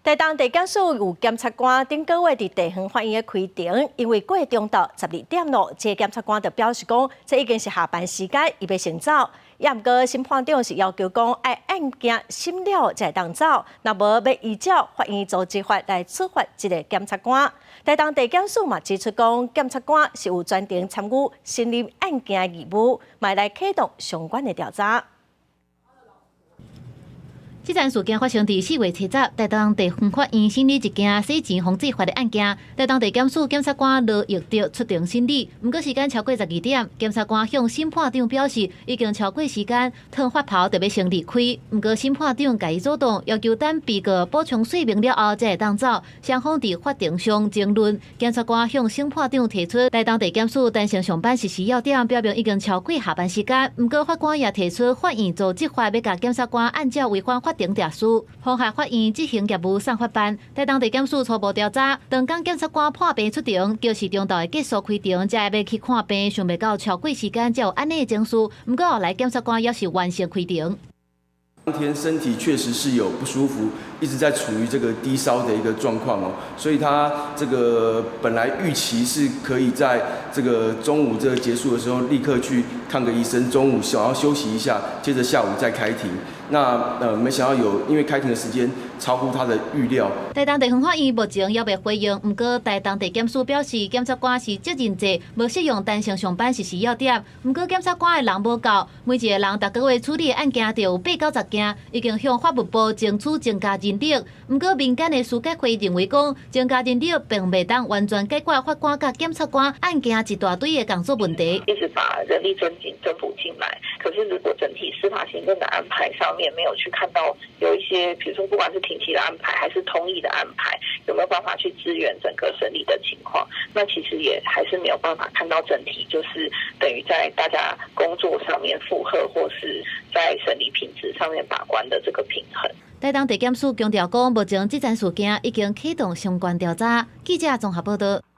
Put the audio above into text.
台東地檢署有檢察官頂個月佇地方法院的開庭，因為過中晝12點咯，這個檢察官就表示講，這已經是下班時間，伊欲先走。也毋過審判長是要求講，愛案件審了才會當走，若無欲依照法院組織法來處罰這个檢察官。台東地檢署嘛指出講，檢察官是有全程參與審理案件的義務，嘛來啟動相關的調查。這樁事件發生佇4月7日，台東地方法院審理一件洗錢防制法的案件。台東地檢署檢察官羅玉德出庭審理，毋過時間超過12點，檢察官向審判長表示已經超過時間，褪法袍就欲先離開。毋過審判長共伊阻擋，要求等被告補充說明了後才會當走。雙方佇法庭上爭論，檢察官向審判長提出台東地檢署彈性上班實施要點，表明已經超過下班時間。毋過法官也提出法院組織法欲共檢察官按照違反法定程序，妨害法院執行業務送法辦。台東地檢署初步調查，當天檢察官破病出庭，就是中晝結束開庭，才欲去看病，想袂到超過時間才有按呢程序。毋過後來檢察官猶是完成開庭。當天身體確實是有不舒服，一直在處於這個低燒的一個狀況哦，所以他這個本來預期是可以在這個中午這個結束的時候立刻去看個醫生，中午想要休息一下，接着下午再開庭。那沒想到有因為開庭的時間超乎他的預料。台東地方法院目前猶未回應，毋過台東地檢署表示，檢察官是責任制，無適用彈性上班實施要點。毋過檢察官的人無夠，每一个人逐个月處理的案件就有八九十件，已經向法務部爭取增加人力。毋過民間的司改會認為講，增加人力並袂當完全解決法官佮檢察官案件一大堆的工作問題。一直把人力增進增補進來，可是如果整體司法行政的安排上面沒有去看到有一些，比如說不管是庭期的安排還是通譯的安排，有沒有辦法去支援整個審理的情況？那其實也還是沒有辦法看到整體，就是等於在大家工作上面負荷，或是在審理品質上面把關的這個平衡。台東地檢署強調講，目前這樁事件已經啟動相關調查。記者綜合報道。